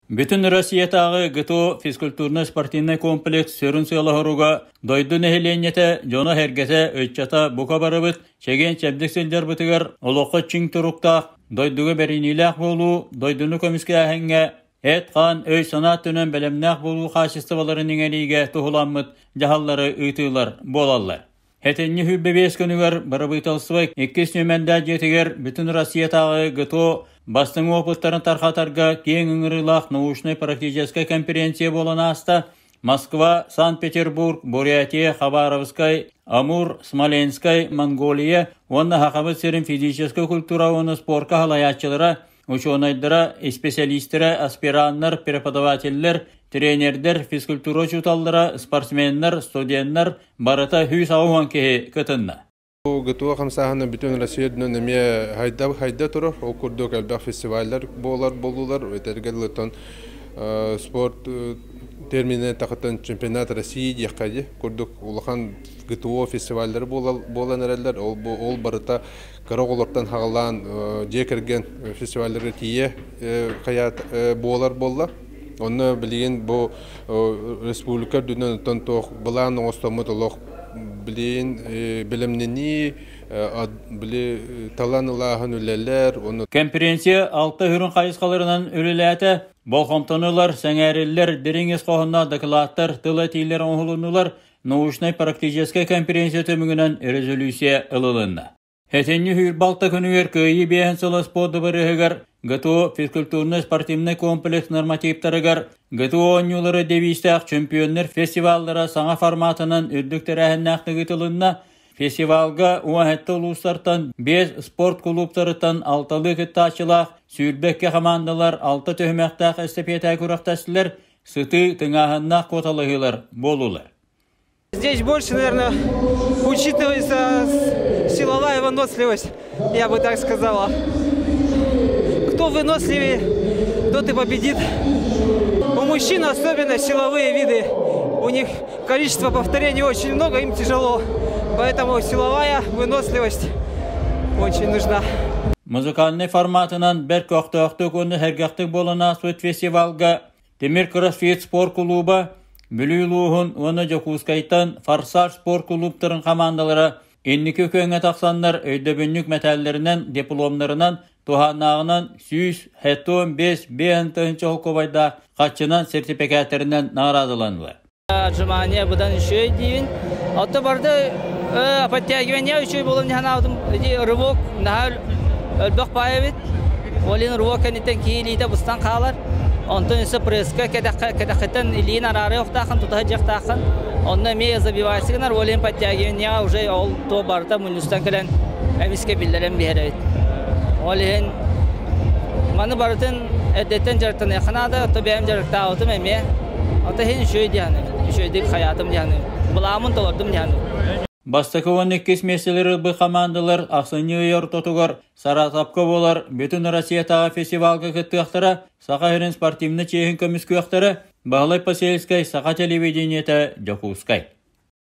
Бүтүн Россиятааҕы ГТО физкультурнай-спортивнай комплекс сүрүн сыала-соруга дойду нэһилиэнньэтэ, дьоно-сэргэтэ, ыччата бука барыбыт чэгиэн-чэбдик сылдьарбытыгар олоххо чиҥ туруктаах, дойдуга бэриниилээх буолуу, дойдуну көмүскээһиҥҥэ эт-хаан, өй-санаа өттүнэн бэлэмнээх буолуу хаачыстыбаларын иҥэриигэ туһуламмыт дьаһаллары ыытыылар буолаллар. Этинньи 25 күнүгэр бырабыыталыстыба иккис нүөмэрдээх дьиэтигэр Бүтүн Россиятааҕы ГТО бастыҥ уопуттарын тарҕатарга киэҥ ыҥырыылаах научнай-практическай конференция буолан ааста. Москва, Санкт-Петербург, Бурятия, Хабаровскай, Амур, Смоленскай, Монголия уонна Сахабыт сирин физическэй культура уонна спорка салайааччылара учуонайдара, исписэлиистэрэ, аспираннар, преподавателлэр, тренердэр, физкультура учууталлара, спортсменнар, студеннар барыта 180 киһи кытынна. ГТО хамсааһына бүтүн Россия үрдүнэн эмиэ хайда, хайда турар. Ол курдук элбэх фестиваллар буолар буоллулар. Этэргэ дылыттан спорт терминэ тахытан чемпионат России диэххэ дии курдук улахан ГТО фестиваллары буолан эрэллэр. Ол, ол барыта кыра оҕолортон хаҕалаан дьиэ кэргэн фестивалларга тиийэ хайаат буолар буолла. Онно билигин бу республика үрдүнэн оттон туох былаан оҥостоммут олох билигин бэлэмнэнии били талан ылааһын үлэлэр уонна Конференция алта үрүҥ хайысхаларынан үлэлээтэ. Болҕомтону ылар, сэҥээриллэр, дириҥ ис хоһоонноох дакылааттар, тыл этиилэр оҥоһулуннулар, научнай-практическай конференция түмүгүнэн резолюция ылылынна. Этинньи 26 күнүгэр Кыайыы биэһин сыла спорт дыбарыаһыгар ГТО физкультурнай-спортивнай комплекс нормативтарыгар ГТО оонньуулары девизтээх чемпионнар фестиваллара саҥа форматынан үрдүк тэрээһиннээхтик ыытылынна. Фестивалга 17 улуустартан 5 спорт кулууптарыттан алталыы кыттааччылаах 22 хамаандалар алта түһүмэхтээх эстапета күрэхтэстилэр, сытыы тыҥааһыннаах куоталаһыылар буоллулар. Здесь больше, наверное, учитывается силовая выносливость, я бы так сказала. Кто выносливее, тот и победит. У мужчин особенно силовые виды. У них количество повторений очень много, им тяжело. Поэтому силовая выносливость очень нужна. Музыкальнай форматынан бэрт көхтөөхтүк уонна сэргэхтик буолан ааспыт фестивалга Тимир Кроссфит спорт кулууба, Бүлүү улууһун уонна Дьокуускайтан Форсаж спорт кулууптарын хамаандалара инники күөҥҥэ тахсаннар өйдөбүнньүк мэтээллэринэн, дипломнарынан, туһааннааҕынан 175 5 холкуобайдаах хаччынан сертификаттарынан наҕараадаланнылар. Отжимание быдан үчүгэй диибин. Отто барды подтягивание үчүгэй буолан санаабытым ити рывок наһаа өлбөх баай эбит. Ол иһин рывок кэнниттэн киһи илиитэ быстан хаалар. Онтон өссө пресска кэтэххиттэн илиин араары охтааххын, тута сылдьыахтааххын. Онно эмиэ забивайся гынар, ол иһин подтягиванияҕа уже ол туох барыта мунньустан кэлэн эмискэ биллэрэн биһэр эбит. Ол иһин маны барытын эрдэттэн дьарыктаныахха наада, отто бэйэм дьарыктаабытым эмиэ. Ото иһин үчүгэй диэханын, үчүгэйдик хайаатым диэханын, былаамын толордум диэханын. Бастакы уонна иккис миэстэлэри ылбыт хамаандалар ахсынньы ый ортотугар Саратовка буолар Бүтүн Россиятааҕы фестивалга кыттыахтара, Саха сирин спортивнай чиэһин көмүскүөхтэрэ, Баһылай Посельскай, Саха телевидениетэ, Дьокуускай.